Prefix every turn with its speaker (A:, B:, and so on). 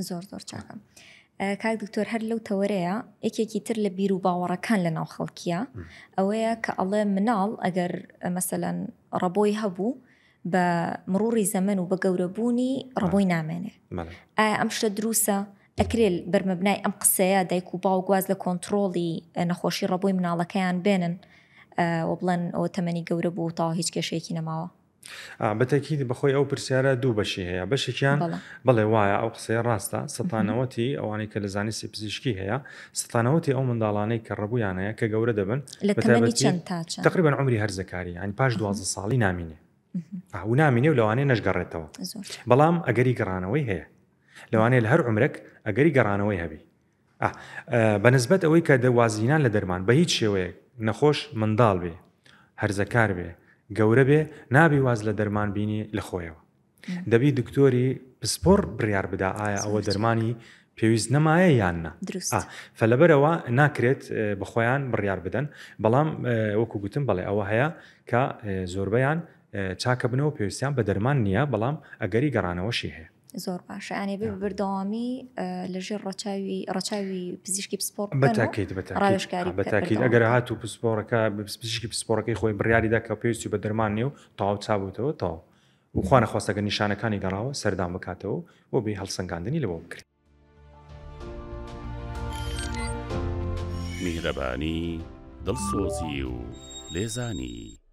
A: زۆر زۆر چاکە کاک دکتۆر هەر لەو تەوەرەیە یەکێکی تر لە بیر و باوەڕەکان لە ناو خەڵکیە ئەوەیە کە ئەڵێ مناڵ ئەگەر مەسەەن ڕەبۆی هەبوو بە مڕوڕی زەمەن و بە گەورەبوونی ڕەبۆی نامێنێ ئایا ئەم شتە دروسە ئەکرێ بەرمەبنای ئەم قسەیە دایک و باوک واز لە کۆنتڕۆڵی نەخۆشی ڕەبۆی مناڵەکەیان بێنن و بڵێن ئەوە تەمەنی گەورە بوو تاوا هیچ کێشەیەکی نەماوە؟
B: بەتەکید بەخۆی ئەو پرسیارە دوو بەشی هەیە بەشێکیان بەڵێ وایە ئەو قسەیە ڕاستە سەتانەوەتی ئەوانەی کە لە زانستی پزیشکی هەیە سەتانەوەتی ئەو منداڵانەی کە ڕەبوویان هەیە کە گەورە دەبن
A: لە تەمەنی چەند تا
B: چەند تقریبا عمری هەرزەکاری یانی پاش 12 ساڵی نامینێ و نامینێ و لەوانەیە نەشگەڕێتەوە بەڵام ئەگەری گەڕانەوەی هەیە لەوانەیە لە هەر عمرێک ئەگەری گەڕانەوەی هەبی بە نسبەت ئەوەی کە وازهینان لە دەرمان بە هیچ شێوەیەک نەخۆش منداڵ بێ هەرزەکار بێ گەورە بێ نابی واز لە دەرمان بینی لە خۆیەوە دەبی دکتۆری پسپۆڕ بڕیار بدا ئایا ئەوە دەرمانی پێویست نەمایە یان نا فلەبەرەوە ناکرێت بەخۆیان بڕیار بدەن بەڵام وەکو گوتم بەڵێ ئەوە هەیە کە زۆربەیان چاکە بنەوە پێویستیان بە دەرمان نییە بەڵام ئەگەری گەڕانەوەشی هەیە.
A: زۆر باشە یانێ بێ بەردەوامی لەژێر ڕەچاوی ڕەچاوی پزیشکی پسپۆڕ
B: بەتاکیت بەتاکیت بەتاکیت ئەگەر هاتوو پسپۆڕەکە پزیشکی پسپۆڕەکەی خۆی بڕیاریدا کە پێویستی بە دەرمان نیە و تەواو چابووتەوە تەواو و خوا نەخواستە گەر نیشانەکانی گەڕاوە سەردان بکاتەوە بۆ بێ هەڵسەنگاندنی لەوە بکرێت.
C: میهرەبانی، دڵسۆزی و لێزانی.